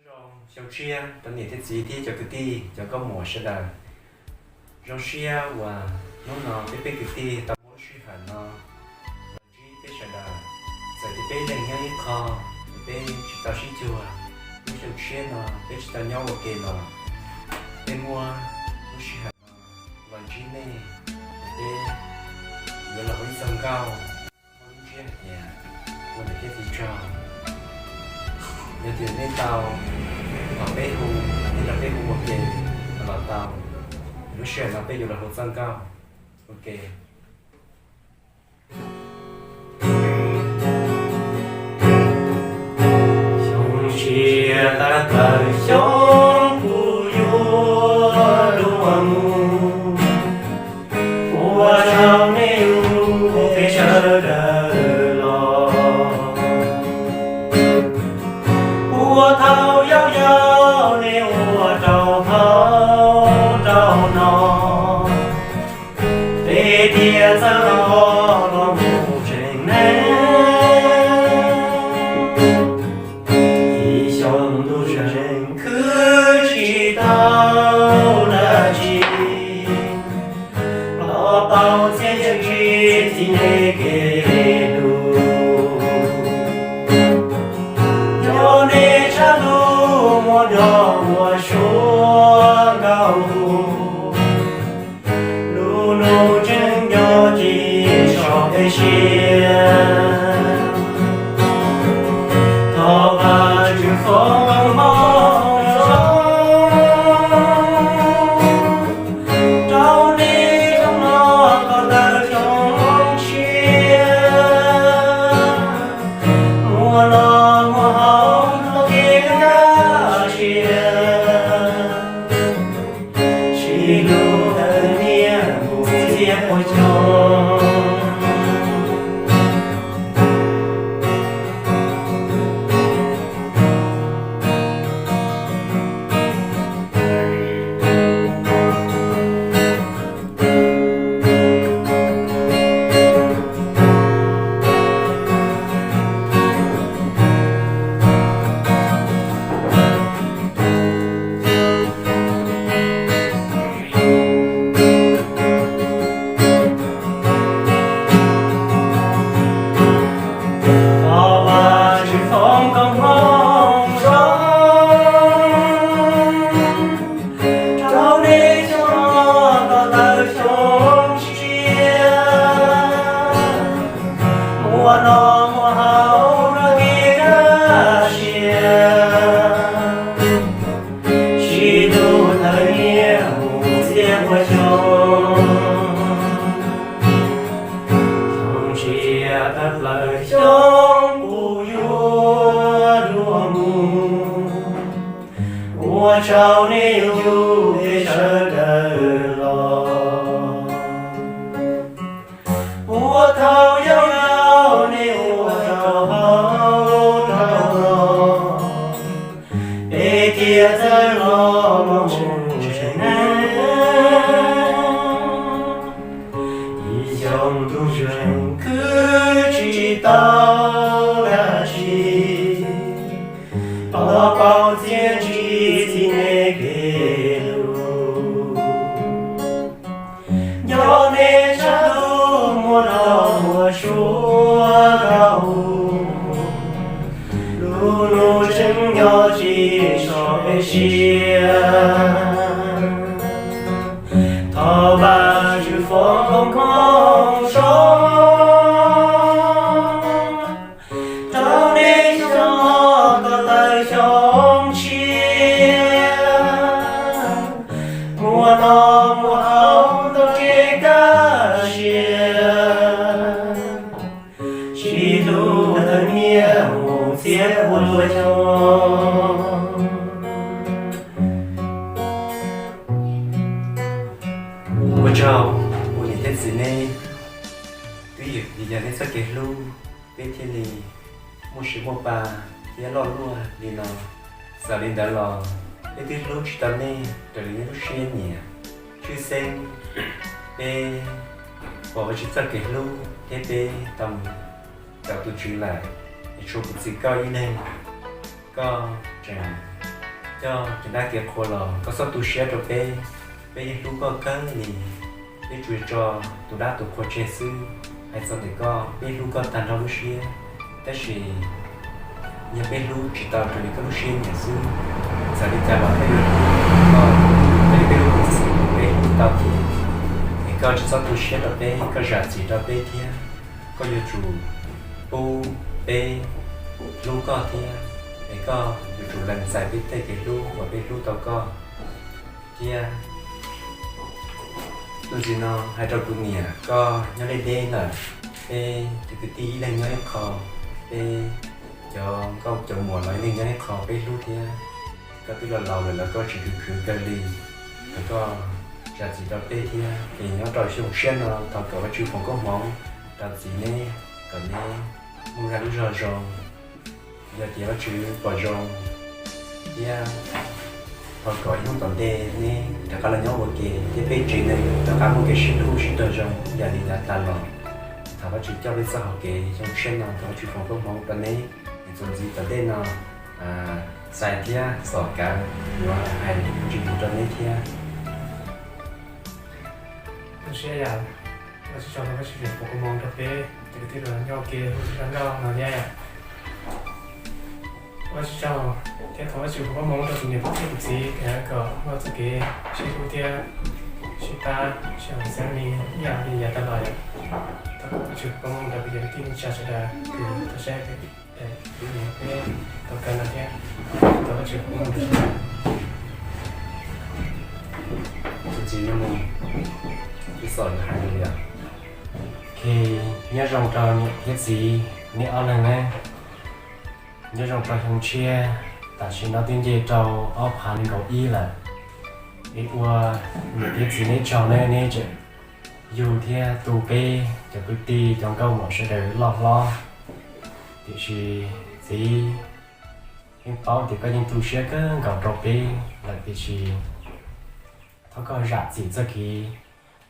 Zoo xyoo tshiab rau niam thiab txiv thiab cov kwv tij cov nkauj muam sawv daws. Zoo siab uas hnub no peb peb kwv tij tau muaj lub sij hawm no los ntsib peb sawv daws. Txawm tias peb leeg nyob ib qho, peb tsis tau sib cuag, lub xyoo tshiab no peb tsis tau nyob ua ke los peb muab lub sij hawm no los ntsib nej, peb yuav los ua ib txoj nkauj. Muaj lub ntsiab hais tias ua niam thiab txiv tsaug, yog tias nej tau thov peb hu, nej nrog peb hu ua ke los tau. Lub sij hawm no peb yuav los hu txoj nkauj ua ke. Xyoo tshiab tag plaws xyoo kuv yuav luag mus, ua rau nej yuav peb sawv daws los. Ua thaum yau yau nej ua rau haus rau no, peb thiaj txawj los mus tsev neeg. Ib xyoo ntuj zeeg khwv tsis tau dab tsi, los paub txiaj ntsig txij nej kev hlub. Nco nej tshav ntuj muaj nrog ua suab nkauj hu, lub ntuj tseem nco tsis so peb siab. Thov Vajtswv foom koob hmoov zoo rau nej xyoo no kom tawm xyoo tshiab, muaj noj muaj haus nrog kev kaj siab, sib hlub thawm niaj mus txhiab puas xyoo. Thov Vajtswv foom koob hmoov zoo rau nej xyoo no kom tawm xyoo tshiab, muaj noj muaj haus nrog kev kaj siab, sib hlub thawm niaj mus txhiab puas xyoo. Xyoo tshiab tag plaws xyoo kuv yuav luag mus, ua rau nej yuav peb sawv daws los. Ua thaum yau yau nej ua rau haus rau no, peb thiaj txawj los mus tsev neeg. Ib xyoo ntuj zeeg khwv tsis tau dab tsi, los paub txiaj ntsig txij nej kev hlub. Nco nej tshav ntuj muaj noj muaj haus, lub ntuj tseem nco tsis so peb siab. Thov Vajtswv foom koob hmoov zoo rau nej xyoo no kom tawm xyoo tshiab, muaj noj muaj haus nrog kev kaj siab, sib hlub thawm niaj mus txhiab puas xyoo. Ua tsaug, ua niam thiab txiv neb twb yog nej txoj kev hlub peb thiaj li muaj siab muaj pa thiab loj luaj li no. Txawm li ntawd los peb twb hlub tsis tau nej raws li nej lub siab nyiam. Tshwj xeeb peb pom Vajtswv txoj kev hlub thiab peb tau mus caum tus Tswv lawm, es tshuav kuv txiv Kauj ib leeg, koj tseem Coj kev dab kev qhua los koj txhob tu siab rau peb, peb yeej hlub koj kawg li. Peb tsuas tso tus dab tus qhua tseg xwb. Hais txog ntawm koj, peb hlub koj tag nrho lub siab, tab sis yog peb hlub tsis tau raws li koj lub siab nyiam xwb. Txawm li cas los peb yuav hlub koj raws li peb lub peev xwm, peb hlub tau thiab. Es koj tsis txhob tu siab rau peb, koj zam txim rau peb thiab. Koj yuav tsum pub peb hlub koj thiab, es koj yuav tsum lees txais peb tej kev hlub uas peb hlub tau koj thiab. Tus ntxiv no hais rau kuv niam, koj nyob deb deb lawm, peb cov kwv tij ib leeg nyob ib qho, peb cov nkauj cov muam los ib leeg nyob ib qho, peb hlub thiab. Koj twb los laus lawm los koj tsis khwv khwv kawg li, thov koj zam txim rau peb thiab. Es nyob rau xyoo tshiab no thov kom Vajtswv foom koob hmoov rau txiv neb, kom neb muaj zaj lub zog zoo, yog tias Vajtswv pom zoo thiab, thov kom ib hnub tom ntej neb rov qab los nyob ua ke thiab peb tsev neeg rov qab muaj kev sib hlub sib raug zoo yam li yav tas los. Thov Vajtswv coj peb txoj hau kev xyoo tshiab no, thov Vajtswv foom koob hmoov rau neb. Es txuas ntxiv tom ntej no, Xais thiab Xom Kav yuav hais ntsis mus rau neb thiab. Lub siab yam, Vajtswv tsaug, Vajtswv foom koob hmoov rau peb cov kwv tij los nyob ua ke lub zog nkauj no thiab yom. Vajtswv tsaug thiab thov Vajtswv foom koob hmoov rau tus niam thiab tus txiv kom muaj txoj kev sib hlub thiab sib pab sib haum xeeb li ib yam li yav tas los yom. Thov Vajtswv foom koob hmoov rau peb cov kwv tij neej tsa sawv daws uas tau saib peb, peb tau kawm no thiab. Thov Vajtswv foom koob hmoov rau sawv daws. Tus txiv no mus, tus Xom yuav hais li yom. Nyob zoo rau niam thiab txiv neb ob leeg na. Nyob zoo rau xyoo tshiab, tam sim no twb nce rau ob phav nees nkaum ib lawm. Es ua niam thiab txiv neb tsaug na, neb tseem yug thiab tu peb cov kwv tij cov nkauj muam sawv daws loj hlob. Tiam sis txiv yeej paub tias koj yeej tu siab kawg nkaus rau peb lawm, tiam sis thov koj zam txim txoj kev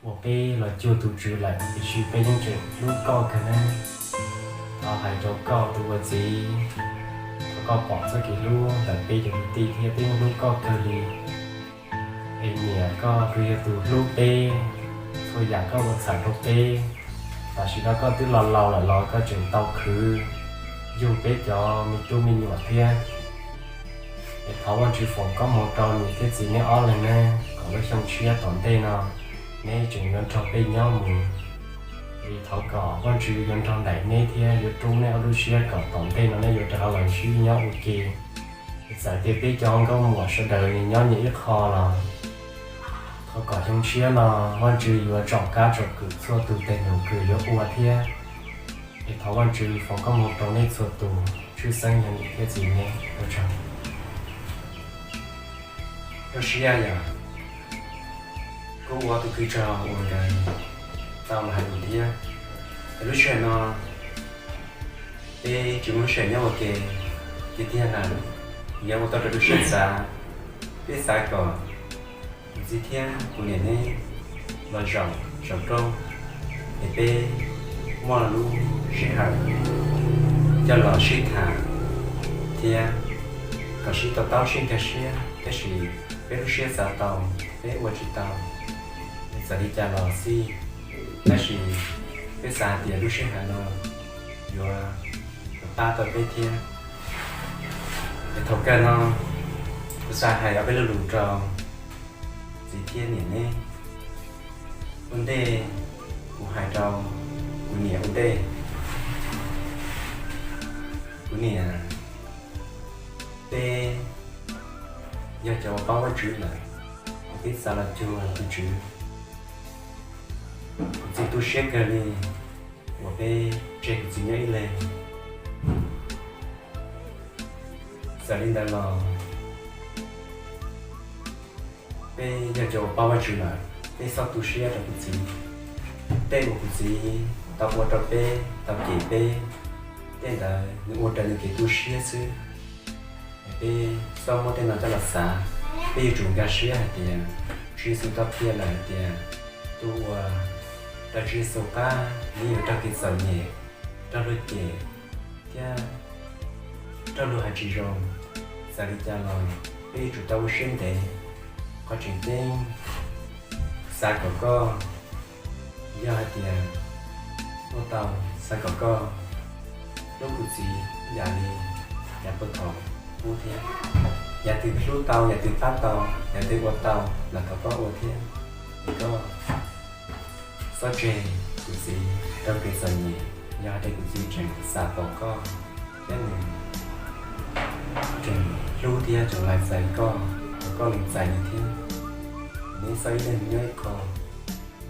uas peb los cuag tus tswv lawm, tiam sis peb yeej tseem hlub koj kawg na. Thov hais rau koj tus ua txiv, thov koj pom txoj kev hlub ntawm peb cov kwv tij thiab peb yeej hlub koj kawg li. Es niam koj twb yog tus hlub peb, txhua yam koj ua txhawm rau peb. Tam sim no koj twb los laus lawm los koj tseem tau khwv yug peb cov me tub me nyuam thiab. Es thov Vajtswv foom koob hmoov rau niam thiab txiv neb ob leeg na, kom lub xyoo tshiab tom ntej no neb tseem yuav nrog peb nyob mus. Es thov kom Vajtswv yuav nrog nraim neb thiab yuav rub neb ob lub siab kom tom ntej no neb yuav rov qab los sib nyob ua ke. Es txawm tias peb cov nkauj muam sawv daws nyob nyias ib qho los thov kom xyoo tshiab no Vajtswv yuav tsom kab tsom kwm txhua tus tej num kws yuav ua thiab. Es thov Vajtswv foom koob hmoov rau neb txhua tus, tshwj xeeb yog niam thiab txiv neb. Ua tsaug. Zoo siab yog kuv ua tus kwv tij uas nkawd tau los hais lus thiab. Es lub sij hawm no peb tsis muaj lub sij hawm nyob ua ke tiag tiag lawm, yog ua tau rau lub siab xav. Peb xav kom kuv txiv thiab kuv niam neb los zaum saum rooj, es peb muaj lub sij hawm coj los sib tham thiab kom sib to taub sib nkag siab, tab sis peb lub siab xav tau, peb ua tsis tau. Es txawm li cas los xij, tab sis peb xav hais tias lub sij hawm no yuav, yuav pab tau peb thiab. Es thaum kawg no kuv xav hais ob peb lo lus rau txiv thiab niam neb. Ua ntej kuv hais rau kuv niam ua ntej. Kuv niam, peb yog cov uas paub Vajtswv lawm, peb xav los cuag tus Tswv. Kuv txiv tu siab kawg li uas peb tseg kuv txiv nyob ib leeg. Txawm li ntawd los peb yog cov uas paub Vajtswv lawm, peb txhob tu siab rau kuv txiv. Tej uas kuv txiv tau ua rau peb, tau cem peb, tej ntawd nws ua raws nws kev tu siab xwb. Es peb txhob muab tej no coj los xav. Peb yuav tsum nkag siab hais tias Tswv Yexus tau qhia lawm hais tias tus uas raws Tswv Yexus qab nws yuav raug kev txom nyem, raug luag cem thiab raug luag hais tsis zoo. Txawm li cas los Peb yuav tsum tau ua siab ntev. Qhov tseem ceeb, xav kom koj, yog hais tias ua tau, xav kom koj hlub kuv txiv ib yam li yav puag thaum ub thiab. Yam twg hlub tau, yam twg pab tau, yam twg ua tau los thov koj ua thiab. Es koj txhob tseg kuv txiv rau kev txom nyem. Yog hais tias kuv txiv tseem xav pom koj thiab nws tseem hlub thiab tseem lav txais koj, kom koj lees txais nws thiab. Neb txhob ib leeg nyob ib qho.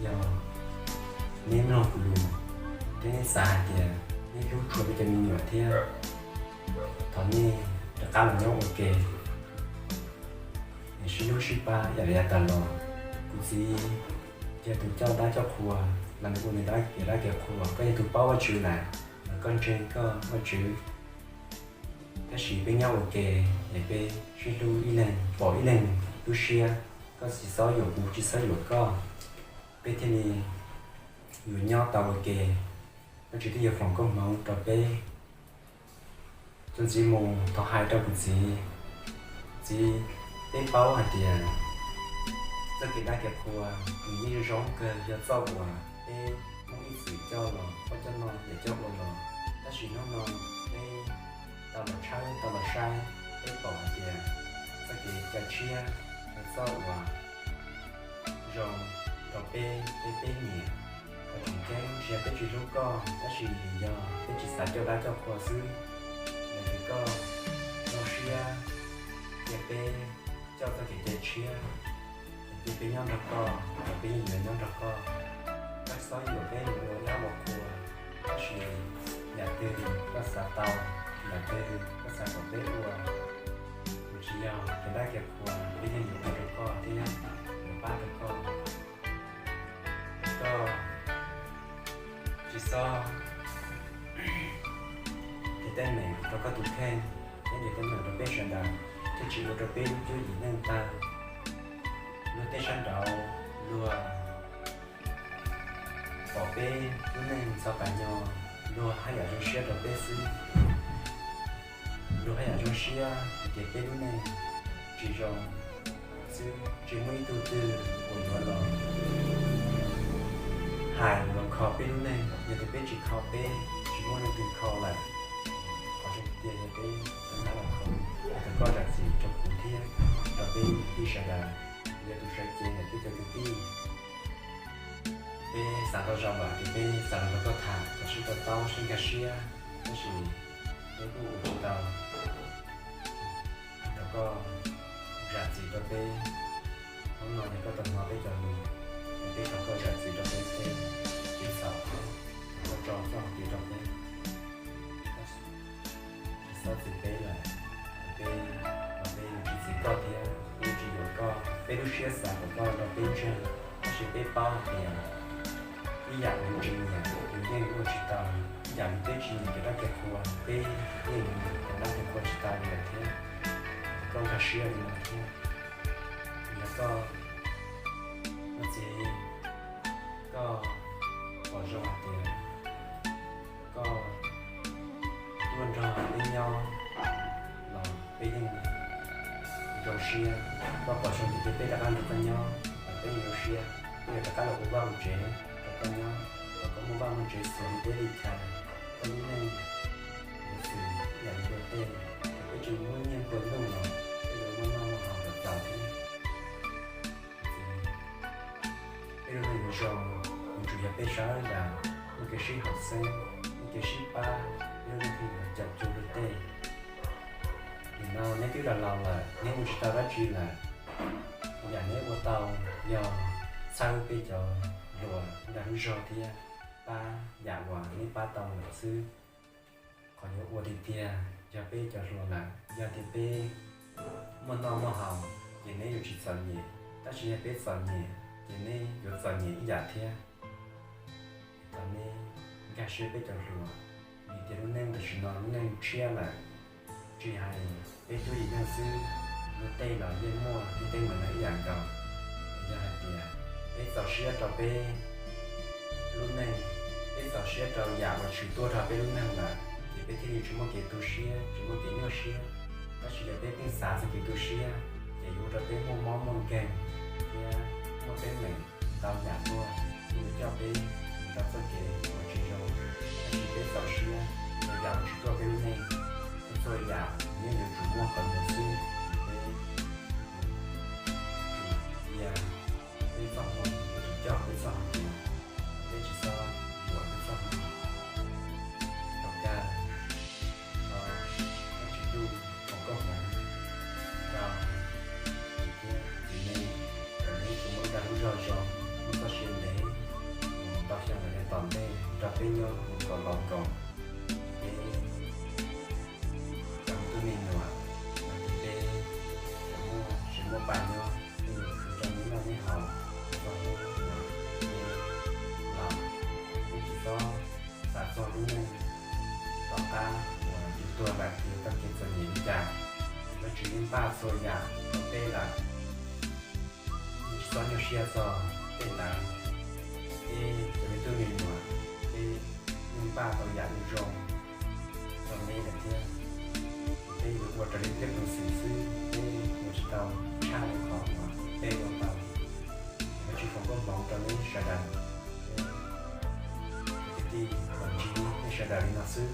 Yog neb mloog kuv lus thiab neb xav hais tias neb hlub tshua peb cov me nyuam thiab, thov nej rov qab los nyob ua ke, sib hlub sib pab yam li yav tas los. Kuv txiv yog tus coj dab coj qhua, los nws ua nws dab kev dab kev qhua. Koj yog tus paub Vajtswv lawm, los koj ntseeg koj Vajtswv. Tab sis peb nyob ua ke, es peb sib hlub ib leeg, pom ib leeg lub siab. Koj tsis txhob yuam kuv, kuv tsis txhob yuam koj, peb thiaj li yuav nyob tau ua ke. Vajtswv thiaj yuav foom koob hmoov rau peb. Txuas ntxiv mus thov hais rau kuv txiv, txiv, peb paub hais tias txoj kev dab kev qhua nws yeej zoo kawg, yog txoj uas peb Hmoob ib txwm coj los, peb coj noj ces coj ua los. Tab sis hnub no peb tau los tshawb tau los saib, peb pom hais tias txoj kev cai tshiab yog txoj uas zoo rau peb, peb peb nyiam. Qhov tseem ceeb tsis yog peb tsis hlub koj, tab sis yog peb tsis xav coj dab coj qhua xwb. Yog tias koj muaj siab cia peb coj txoj kev cai tshiab, cia peb nyob nrog koj, ces peb yeej yuav nyob nrog koj. Koj txhob yuam peb mus ua dab ua qhua, tab sis yam twg koj xav tau, yam twg koj xav kom peb ua, tsis yog kev dab kev qhua, peb yeej yuav ua rau koj thiab yuav pab rau koj. Koj tsis txhob nrhiav teeb meem rau koj tus kheej, thiab nrhiav teeb meem rau peb sawv daws, thiaj tsis ua rau peb lub cuab yim neej tawg. Luag tej sab nraud luag pom peb lub neej ntxhov qas nyo, luag haj yam zoo siab rau peb xwb. Luag haj yam zoo siab tias peb lub neej tsis zoo xwb, tsis muaj ib tug twg uas yuav los hais los kho peb lub neej. Yog tias peb tsis kho peb, tsis muaj leej twg kho lawm, qhov zoo tiag yog peb rov qab los kho. Thov koj zam txim rau kuv thiab rau peb kwv tij sawv daws, yog tus sawv cev ntawm peb cov kwv tij. Peb xav tau zoo lawm ces peb xav los nrog koj tham kom sib to taub sib nkag siab, tab sis peb kuj ua tsis tau. Thov koj zam txim rau peb. Hnub no yog koj tau hnov peb cov lus, es peb thov koj zam txim rau peb tej kev txhaum, koj tso txoj hau kev rau peb, tsis txhob txwv peb lawm. Peb, peb yuav tsis txwv koj thiab peb yuav tsis yuam koj. Peb lub siab xav kom koj nrog peb ntseeg, tab sis peb paub hais tias ib yam uas yus tsis nyiam yus yeej ua tsis tau, ib yam li peb tsis nyiam kev dab kev qhua, peb yeej nyiam kev dab kev qhua tsis tau li lawm thiab. Koj nkag siab li no thiab. Yog koj, koj txiv, koj pom zoo hais tias koj tuaj nrog peb nyob los peb yeej zoo siab. Koj pom zoo tias peb rov qab nrog koj nyob los peb yeej zoo siab. Peb yuav rov qab los ua vaj ua tsev rau koj nyob, kom koj muaj vaj muaj tsev txhua li teb li chaw, koj lub neej yuav xws ib yam li luag tej. Peb tsis muaj nyiaj nplua nuj los peb yuav muaj noj muaj haus kom txaus thiab. Peb lub neej yuav zoo, yuav tsum yog peb sawv daws muaj kev sib haum xeeb, muaj kev sib pab, peb lub neej thiaj yuav caum cuag luag tej. Nim no neb twb laus laus lawm, neb ua tsis tau dab tsi lawm. Yam neb ua tau yog txhawb peb cov hluas dag lub zog thiab pab yam uas neb pab tau lawm xwb. Qhov yuav ua tiag tiag yog peb cov hluas lawm, yog tias peb muaj noj muaj haus ces neb yuav tsis txom nyem, tab sis yog peb txom nyem ces neb yuav txom nyem ib yam thiab. Thov neb nkag siab peb cov hluas, vim tias lub neej tam sim no lub neej tshiab lawm. Tsis hais peb cuab yim neej xwb, luag tej los yeej muaj, luag tej mas lawv ib yam nkaus. Yog hais tias peb txaus siab rau peb lub neej, peb txaus siab rau yam uas tshwm tuaj rau peb lub neej lawm, ces peb thiaj li tsis muaj kev tu siab, tsis muaj kev nyuaj siab. Tab sis yog peb pheej xav txog kev tu siab, ces yuav ua rau peb muaj mob muaj nkeeg thiab muaj teeb meem ntau yam tuaj, thiab yuav coj peb mus rau txoj kev uas tsis zoo. Tab sis peb txaus siab rau yam uas tsis tuaj peb lub neej. Txhua txhua yam yeej yuav tsum muaj qhov ntawd xwb. Peb yuav tsum cia peb txoj hmoo, yuav tsum coj peb txoj hmoo, peb tsis txhob yuam peb txoj hmoo. Thaum kawg, thov Vajtswv Ntuj foom koob hmoov rau kuv thiab kuv niam, kom neb tsuas muaj ib nta lub zog zoo, muaj txoj sia ntev, tau xyoo lawm yav tom ntej nrog peb nyob mus kom los nkaus peb cov me tub me nyuam, los sis peb cov muaj tsev muaj paj nyob, peb yuav khwv rau neb noj neb haus txog hnub uas peb laus. Peb tsis txhob xav txog lub neej tom qab uas yus tuag lawm yus tau kev txom nyem li cas. Vajtswv yeej npaj txhua yam rau peb lawm, tsis txhob nyuaj siab txog tej ntawd. Peb cov me tub me nyuam, peb yeej npaj tau yam zoo zoo rau neb lawm thiab. Peb yuav ua raws li peb tus xwm xwb, peb yuav tsis tau tshaj li qhov uas peb ua tau. Vajtswv foom koob hmoov rau neb sawv daws. Kwv tij, los ntsib nej sawv daws li no xwb.